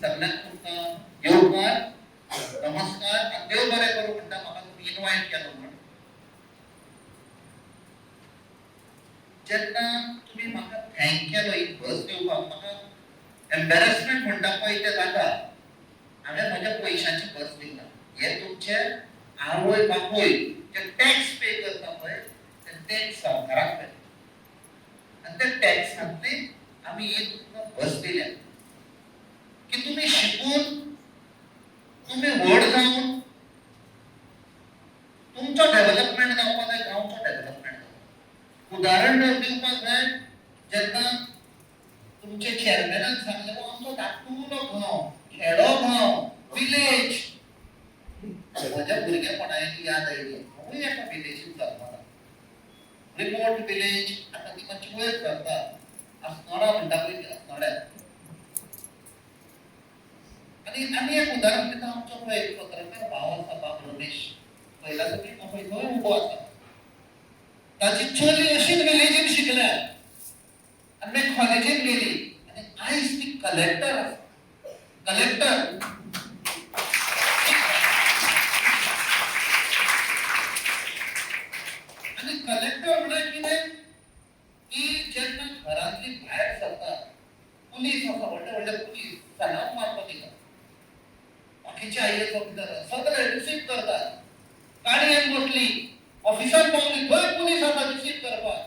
सगळ्यांक तुमकां येवकार, नमस्कार आनी देव बरें करूं म्हणटा म्हाका तुमी इनवायट केलो म्हण. जेन्ना तुमी म्हाका thank केलो एक बस दिवपाक, म्हाका एम्बेरसमेंट म्हणटा पळय तें जाता. हांवें म्हज्या पयशांची बस दिना. हे तुमचे आवय बापूय जे टॅक्स पे करता पळय ते टॅक्स सरकाराक पे आनी त्या टॅक्सांतली आमी एक तुमकां बस दिल्या की तुमी शिकून तुमी व्हड जावन तुमचो डेव्हलपमेंट जावपाक जाय, गांवचो डेव्हलपमेंट जावपाक. उदाहरण दिवपाक जाय, जेन्ना तुमचे चेअरमॅनान सांगलें आमचो धाकटुलो गांव, खेडो गांव, विलेज. म्हज्या भुरगेपणाची याद आयली. हांवूय एका विलेजीन जल्मला, रिमोट विलेज. आतां ती मातशी वयर सरता, अस्नोडा म्हणटा पळय ती अस्नोड्यार. आनी आनी एक उदाहरण दिता, आमचो पळय पत्रकार भाव आसा, बाब रमेश पळयला तुमी, पळय थंय उबो आसा. ताची चली अशीच विलेजीन शिकल्या आनी मागीर कॉलेजीन गेली आनी आयज ती कलेक्टर आसा, कलेक्टर. आनी कलेक्टर म्हळ्यार कितें की जेन्ना घरांतली भायर सरता, पुलीस आसा, व्हडले व्हडले पुलीस सलाम मारता तिका, बाकीचे आयएएस ऑफिसर सगळे रिसीव करतात. गाडयेन बसली, ऑफिसान पावली, थंय पुलीस आसा रिसीव करपाक.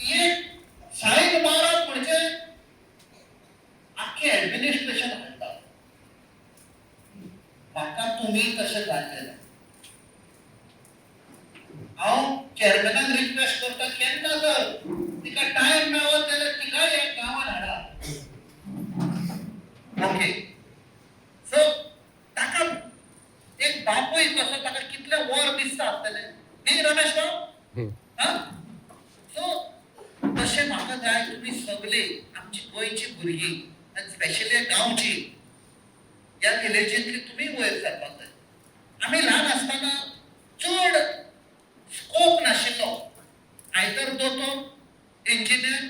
एक सायन मारप म्हणजे आख्खें एडमिनिस्ट्रेशन हाडटा. म्हाका तुमी तशें जाल्लें ना. हांव चेअरमॅनाक रिक्वेस्ट करता, केन्ना जर तिका टायम मेळत जाल्यार तिकाय ह्या गांवान हाडा. ओके, सो ताका एक बापूय कसो ताका कितलें वर दिसता आसतलें न्ही रमेश बाब? हा, सो तशें म्हाका जाय तुमी सगळीं आमची गोंयची भुरगीं आनी स्पेशली गांवची ह्या विलेजींतली तुमी वयर सरपाक जाय. आमी ल्हान आसतना चड स्कोप नाशिल्लो, आयदर दोतोर, इंजिनियर,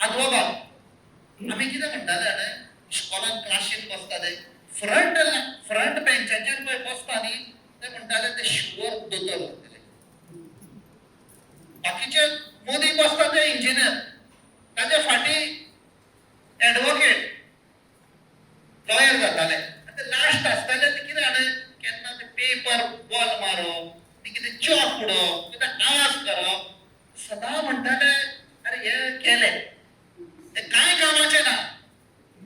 आदवोगाद. आमी कितें म्हणटाले जाणा, इस्कॉलान क्लासीन बसताले, फ्रंट फ्रंट बेंचाचेर पळय बसता न्ही, ते म्हणटाले ते शुअर दोतोर जातले. बाकीचे मदीं बसता ते इंजिनियर, ताच्या फाटीं एडवोकेट, लॉयर जाताले. आनी ते लास्ट आसताले ते कितें जाणा, केन्ना ते पेपर बॉल मारप, ती कितें चॉक उडोवप, कितें आवाज करप. सदां म्हणटाले अरे हे केले ते कांय कामाचें ना.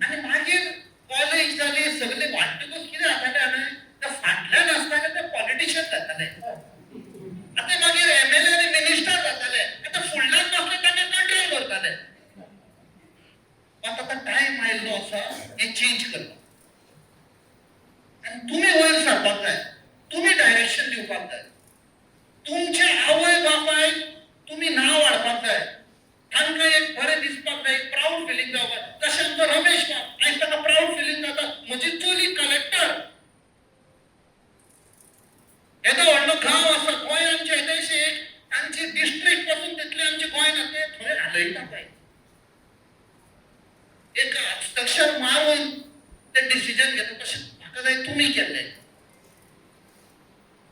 आनी मागीर कॉलेज जाली, सगळी वाडटकूच कितें जातालें जाणा, ते फाटल्यान आसताले ते पॉलिटिशियन जाताले. आतां मागीर एमएलए आनी मिनिस्टर जाताले. आतां फुडल्यान बसले तांकां कंट्रोल करताले. आतां आतां टायम आयिल्लो आसा हें चेंज करपाक आनी तुमी वयर सरपाक जाय, तुमी डायरेक्शन दिवपाक जाय. तुमच्या आवय बापायक तुमी नांव हाडपाक जाय, तांकां एक बरें दिसपाक जाय, एक प्रावड फिलींग जावपाक. तशें आमचो रमेश बाब आयज ताका प्रावड फिलींग जाता, म्हजी चली कलेक्टर. येदो व्हडलो गांव आसा गोंय आमचें, येदेशें एक तांची डिस्ट्रिक्ट पासून तितलें आमचें गोंय ना, ते थंय हालयता पळय, एक हस्ताक्षर मारून ते डिसिजन घेता. तशें म्हाका जाय तुमी केल्लें.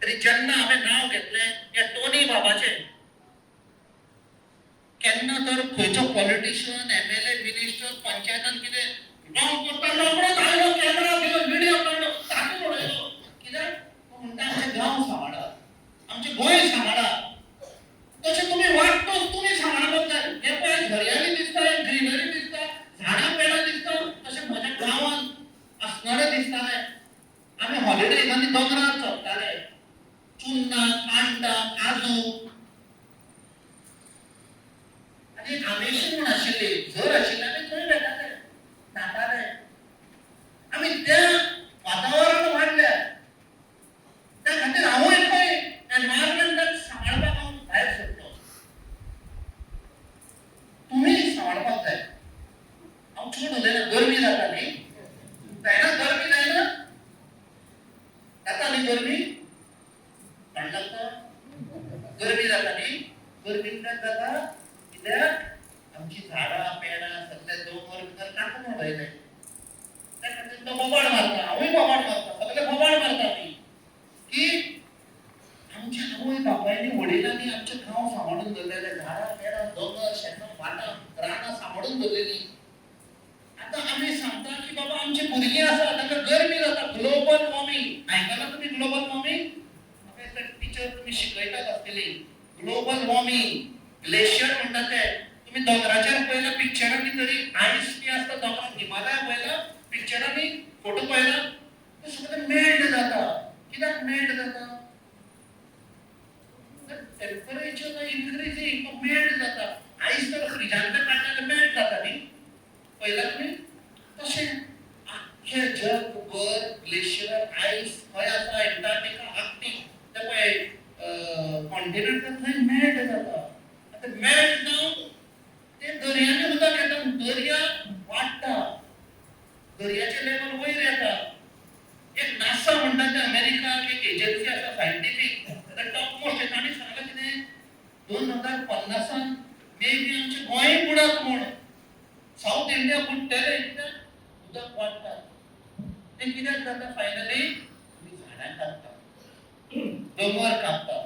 तरी जेन्ना हांवें नांव घेतलें ह्या टोनी बाबाचें, केन्ना तर खंयचो पॉलिटिशियन, एमएलए, मिनिस्टर पंचायतान कितें गांव करता, रोखडोच आयलो, कॅमेरा दिलो, व्हिडिओ काडलो, तातूंत उडयलो. कित्याक तो म्हणटा आमचें गांव सांबाळा, आमचें गोंय सांबाळा. तशें तुमी वाटतोच तुमी सांबाळपाक जाय. हें पळय हरयाळी दिसता, ग्रिनरी दिसता, झाडां पेडां दिसता. तशें म्हज्या गांवांत अस्नोडें दिसतालें. आमी हॉलिडेजांनी दोंगरार चडटाले, चुन्नां, कांडां, काजू. आनी एक आमेशी म्हूण आशिल्ली, झर आशिल्ली, आमी थंय वेताले, न्हाताले. आमी त्या वातावरणान वाडल्या. त्या खातीर हांवूय खंय एनवायरमेंटाक सांबाळपाक हांव भायर सरलो. तुमी सांबाळपाक जाय. हांव चड उलयना, गरमी जाता न्ही, जायना गरमी, जायना जाता न्ही गरमी, थंड लागता, गरमी जाता न्ही. गरमी कित्याक जाता? कित्याक आमची झाडां पेडां सगळे दोंगर बिंगर कापून उडयले. त्या खातीर तुमकां बोबाड मारता, हांवूय बोबाड मारता, सगळे बोबाड मारता आमी की आमच्या आवय बापायनी, वडिलांनी आमचे गांव सांबाळून दवरलेले, झाडां पेडां, दोंगर, शेतां, भाटां, रानां सांबाळून दवरलेली. आतां आमी सांगता की बाबा, आमची भुरगीं आसा, तांकां गरमी जाता. ग्लोबल वॉर्मिंग आयकलां तुमी? ग्लोबल वॉर्मिंग म्हाका दिसता टिचर तुमी शिकयतात आसतली. ग्लोबल वॉर्मिंग, ग्लेशियर म्हणटा ते तुमी दोंगराचेर पळयला पिक्चरांनी तरी, आयस बी आसता दोंगरार. हिमालया पळयला पिक्चरांनी, फोटो पळयला? ते सगळें मेल्ट जाता. कित्याक मेल्ट जाता? टेम्परेचर इन्क्रीजींग, तो मेल्ट जाता. आयस तर फ्रिजांतलें काडल्यार मेल्ट जाता न्ही? पळयला तुमी? तशें आख्खें जगभर ग्लेशियर, आयस खंय आसा, एंटार्क्टिका, आर्क्टीक, ते पळय कॉन्टिनंट, थंय मेल्ट जाता. आतां मेल्ट जावन ते दर्यांनी उदक येता, दर्या वाडटा, दर्याचें लेवल वयर येता. एक नासा म्हणटा ते अमेरिकाक एक एजन्सी आसा सायंटिफीक, टॉप मोस्ट. तांणी सांगलां कितें, 2050न मे बी आमचें गोंय बुडत म्हूण, सावथ इंडिया बुडटलें. कित्याक? उदक वाडटा. तें कित्याक जाता? फायनली तुमी झाडां कापता, दोंगर कापता,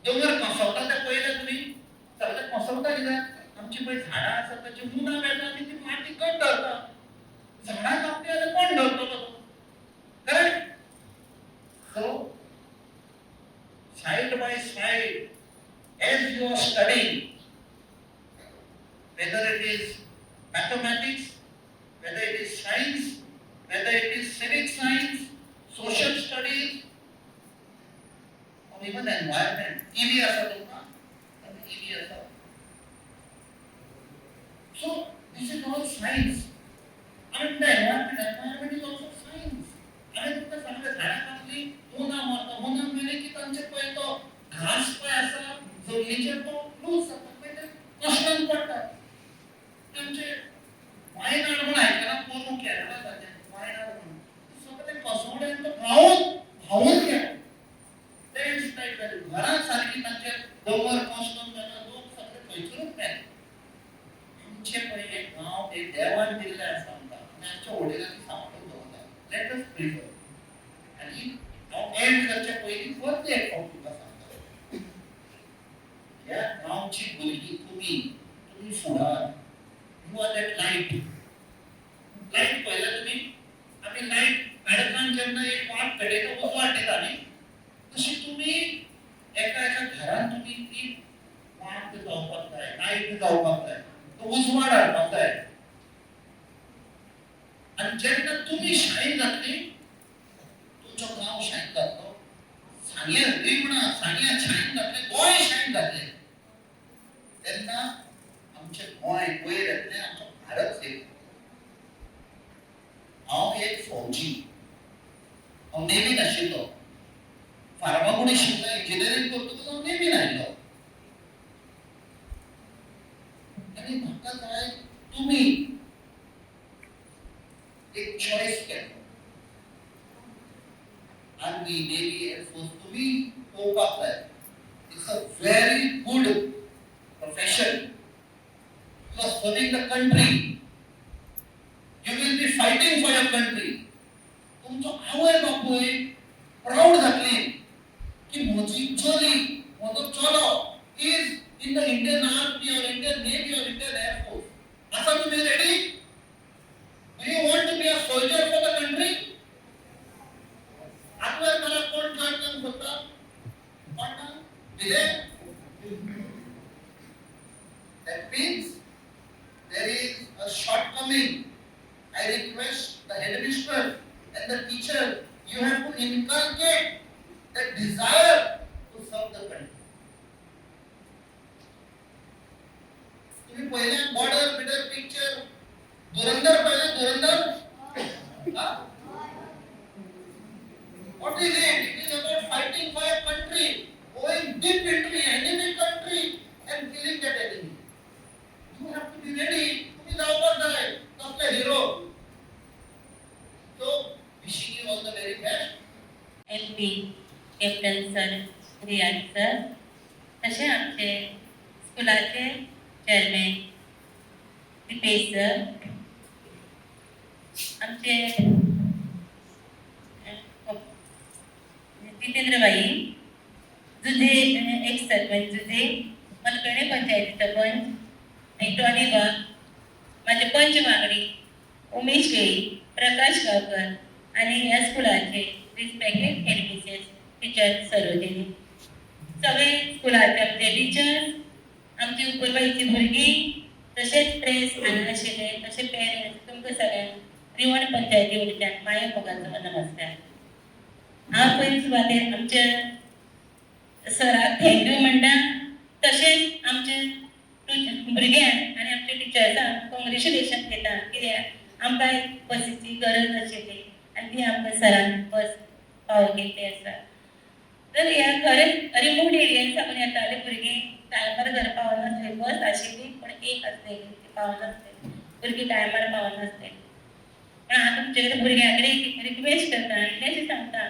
दोंगर कोसळटा ते पळयले तुमी? सगळे कोसळटा कित्याक? आमची पळय झाडां आसा, ताची मुनां मेळटा आनी ती माती घट धरता. झाडां कापली जाल्यार कोण धरतलो तो? Correct? So side by side, as you are studying, whether it is mathematics, whether it is science, whether it is civic science, social studies, or even environment, EV आसा तुमकां? EV आसा. So this is all science. I mean, the environment, environment is also science. हांवें तुमकां सांगलें, झाडां कापली, मुनां मारता. मुनां मेली की तांचे पळय तो घास पळय आसा जमनीचेर, तो लूज जाता, मागीर ते कश्टान पडटा. आमचे वायनाड म्हूण आयकलां पोरूं केरळा ताचें वायनाड म्हणून, सगळे कसवड्यान तो व्हांवून व्हांवून गेलो. लँडस्लायड जाली, घरां सारकी तांचे दोंगर कोसळून गेलो, लोक सगळे थंयसरूच मेले. आमचे पळय हे गांव हे देवान दिल्ले आसा आमकां आनी आमच्या वडिलांनी सांबाळून दवरला. Let us preserve. आनी हांव एंड करच्या पयलीं परत एक फावट तुमकां सांगता, ह्या गांवची भुरगीं तुमी, तुमी फुडार. You are that light. Light पळयला तुमी? आमी लायट काळखान जेन्ना एक वाट पेटयता, उजवाड दिता न्ही, तशी तुमी एका एका घरान तुमी ती वाट जावपाक जाय, लायट जावपाक जाय, तो उजवाड हाडपाक जाय. आनी जेन्ना तुमी शायन जातली, तुमचो गांव शायन जातलो, सांग्या, रिवणा सांग्या शायन जातले, गोंय शायन जातले, तेन्ना आमचें गोंय वयर येतलें, आमचो भारत सेफ. हांव एक फौजी, हांव नेवीन आशिल्लो. फार्मागुडी शिकलो, इंजिनियरींग करतकच हांव नेवीन आयलो आनी म्हाका जाय तुमी एक चॉयस केलो, आर्मी, नेवी, एअरफोर्स तुमी पळोवपाक जाय. It's a very good profession. You are serving the country, you will be fighting for your country. तुमचो आवय बापूय प्राऊड जातली की म्हजी चली, म्हजो चलो is in the Indian Army or Indian Navy or Indian Air Force. आसा तुमी ready? Do you want to be a soldier for the country? आतवर मला कोण जॉईन करूंक सोदता? कोण ना दिले? That means there is a shortcoming. I request the headmistress and the teacher, you have to inculcate the desire to serve the country. तुम्ही पहिले border bidder picture, धुरंधर पहिले? धुरंधर? हा? What is it? It is about fighting for a country, going deep into the enemy country and killing that enemy. You have to be ready. तुम्ही जावपाक जाय तसले hero. So, wishing you all the very best. MP captain sir Riyaz sir, तशें आमचे स्कुलाचे chairman Dipesh sir. आमचे जितेंद्र भाई, Jose x sarpanch Jose, मनकणे पंचायतीचो पंच आनी टॉनी बाब, म्हाजे पंच वांगडी उमेश वेळी, प्रकाश गांवकर आनी ह्या स्कुलाचे रिस्पेक्टेड हेडमिसेस टिचर सरोजिनी, सगळे स्कुलाचे आमचे टिचर्स, आमची उपरबाईची भुरगीं, तशेंच प्रेस हांगा आशिल्ले, तशें पेरंट्स, तुमकां सगळ्यांक रिवण पंचायती वयल्यान माया मोगाचो नमस्कार. हांव पयली सुवातेर आमच्या सराक thank you म्हणटा, तशेंच आमच्या भुरग्यांक आनी आमच्या टिचर्सांक कॉंग्रेच्युलेशन दिता, कित्याक आमकां एक बसीची गरज आशिल्ली आनी ती आमकां सरान बस पावोवन केल्ली आसा. तर ह्या खरेंच रिमोट एरियन साकून येताले भुरगीं, टायमार घरा पावनासले. बस आशिल्ली पूण एक आसलेली, ती पावनासली, भुरगीं टायमार पावनासली. पण हांव तुमचे कडेन भुरग्यां कडेन रिक्वेस्ट करता आनी तें सांगता,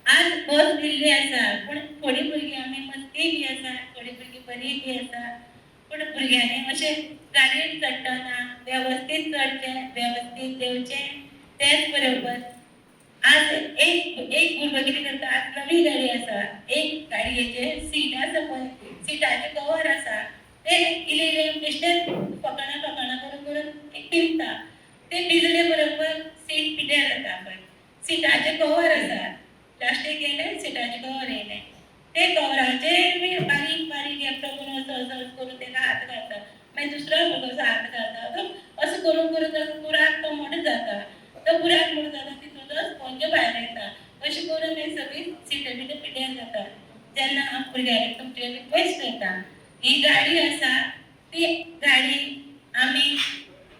आज बस दिल्ली आसा पूण थोडीं भुरगीं आमी मस्ती बी आसा, थोडीं भुरगीं बरी बी आसा, पूण भुरग्यांनी अशें गाडयेन चडटना वेवस्थीत चडचें, वेवस्थीत देंवचें. तेच बरोबर आज एक एक भुरगो कितें करता, आज नवी गाडी आसा, एक गाडयेचें सीट आसा पळय, सिटाचें कवर आसा, ते इल्लें इल्लें बेश्टेच फकाणां फकाणां करून करून एक पिंजता. ते भिजले बरोबर सीट पिड्ड्यार जाता. पळय, सिटाचें कवर आसा, प्लास्टीक येयलें, सिटाचें कवर येयलें, ते कवराचेर बी बारीक बारीक एकटो करून असो असो असो करून तेका हात घालता, मागीर दुसरो भुरगो असो हात घालता, असो करून करून ताका बुराक तो मोठो जाता. तो बुराक मोठो जाता, तितूंतलो स्पोंज भायर येता. अशें करून मागीर सगळीं सिटां बिटां पिड्ड्यार जाता. तेन्ना हांव भुरग्यांक तुमचे रिक्वेस्ट करता, ही गाडी आसा ती गाडी आमी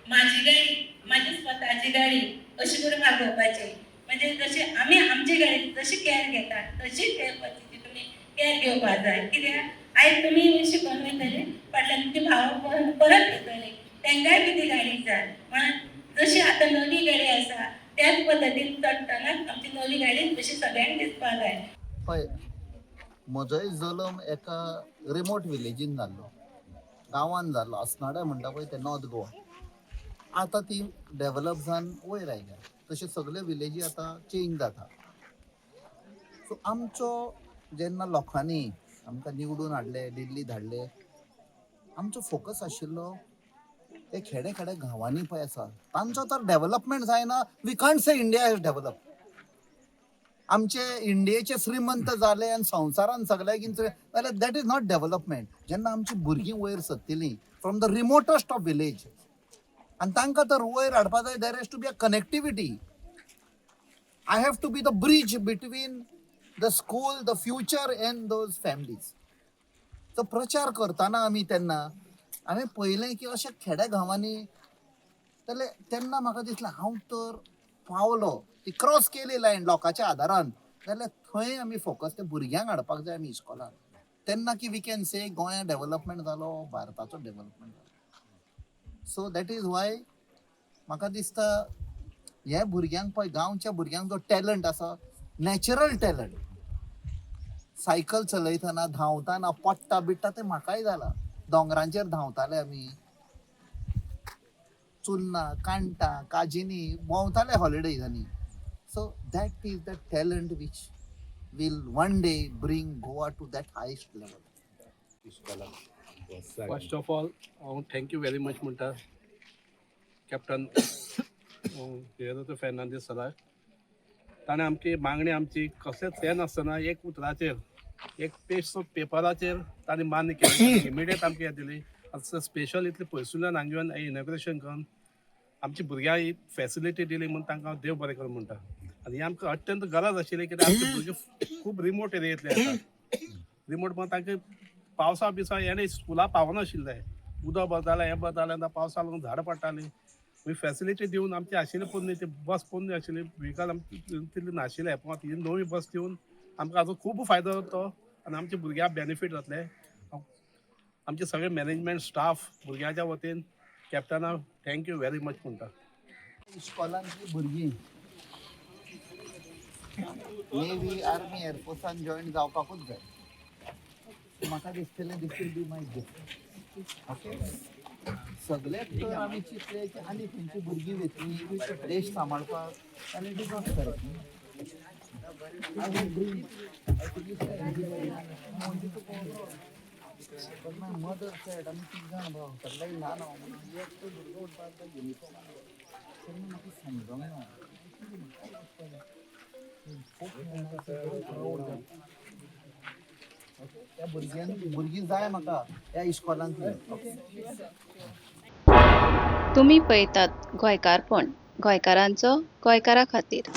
माझी गाडी, माझी स्वताची गाडी अशी करून वागोवपाची. म्हणजे जशी आमी आमची गाडी जशी कॅर घेता, तशीच त्या बसीची तुमी कॅर घेवपाक जाय. कित्याक आयज तुमी शिकोन वयतले, फाटल्यान तुमचे भाव परत येतले, तांकांय बी ती गाडी जाय. म्हणून जशी आतां नवी गाडी आसा त्याच पद्दतीन चडटना आमची नवी गाडी अशी सगळ्यांक दिसपाक जाय. हय, म्हजोय जल्म एका रिमोट विलेजीन जाल्लो, गांवान जाल्लो. अस्नाडे म्हणटा पळय तें, नॉर्थ गोवा. आतां ती डेवलप जावन वयर आयल्या, तशें सगळे विलेजी आतां चेंज जाता. सो आमचो जेन्ना लोकांनी आमकां निवडून हाडले, दिल्ली धाडले, आमचो फोकस आशिल्लो ते खेडे खेडे गांवांनी पळय आसा तांचो तर डेवलपमेंट जायना. We can't say India has develop. आमचे इंडियेचे श्रीमंत जाले आनी संवसारान सगळ्याक जाल्यार that is not development. जेन्ना आमची भुरगीं वयर सरतलीं from the remotest of village आनी तांकां तर वयर हाडपा जाय, there has to be a connectivity. I have to be the bridge between the school, the future and those families. तो प्रचार करतना आमी तेन्ना हांवें पळयलें की अशें खेड्या गांवांनी जाल्यार तेन्ना म्हाका दिसलें, हांव तर पावलो, ती क्रॉस केली लायन लोकांच्या आदारान, जाल्यार थंय आमी फोकस ते भुरग्यांक हाडपाक जाय आमी इस्कॉलान. तेन्ना की we can से गोंया डेवलपमेंट जालो, भारताचो डेवलपमेंट जालो. सो that is why म्हाका दिसता हे भुरग्यांक पळय, गांवच्या भुरग्यांक जो टॅलंट आसा, नॅचरल टॅलंट, सायकल चलयतना, धांवतना पडटा बिडटा, तें म्हाकाय जाला. दोंगरांचेर धांवताले आमी, चुन्नां, कांटां, काजींनी भोंवताले हॉलिडेजांनी. So that is the talent which will one day bring Goa to that highest level. First of all हांव thank you very much म्हणटा कॅप्टन जेरोतो फेर्नांदीस सराक. ताणें आमची मागणी, आमची कसलेंच हें नासतना एक उतराचेर, एक पेज पेपराचेर ताणें मान्य केली, इमिडिएट आमकां हें दिली. आतां स्पेशल इतले पयसुल्ल्यान हांगा येवन इनॉग्रेशन करून आमची भुरग्यांक ही फॅसिलिटी दिली म्हूण तांकां हांव देव बरें करूं म्हणटा. आनी ही आमकां अत्यंत गरज आशिल्ली, कित्याक आमचे भुरगे खूब रिमोट एरियेंतले येतात. रिमोट म्हणून तांकां पावसा बिवसा हेणे स्कुला पावनाशिल्ले, उदक भरतालें, हें भरतालें, आतां पावसा लागून झाडां पडटालीं. मागीर फॅसिलिटी दिवन आमची आशिल्ली पोन्नी ती बस पोन्नी आशिल्ली, व्हिकल आमची तितली नाशिल्लें, पूण आतां ही नवी बस दिवन आमकां हाजो खूब फायदो जाता आनी आमच्या भुरग्यांक बेनिफीट जातलें. आमचे सगळे मॅनेजमेंट स्टाफ भुरग्यांच्या वतीन कॅप्टनाक thank you very much म्हणटा. इस्कॉलांतली भुरगीं नेवी, आर्मी, एअरफोर्सान जॉईन जावपाकूच जाय. म्हाका दिसतलें this will be my gift, okay? सगळ्यात तर आमी चिंतले की आनी खंयची भुरगीं वेतली देश सांबाळपाक आनी it is not correct. I would dream. I could be engineering. I wanted to go abroad. But my mother said, आमी तीग जाण भाव, सगळ्याक ल्हान हांव म्हणून एक तो भुरगो म्हणपाक लागलो युनिफॉर्म तेन्ना म्हाका समजोंक ना कितें म्हणटा वचपाचें. खूब प्रावड जाता. ओके, त्या भुरग्यांक भुरगीं जाय म्हाका ह्या इस्कॉलांतली. ओके. तुमी पळयतात गोंयकारपण, गोंयकारांचो गोंयकारा खातीर.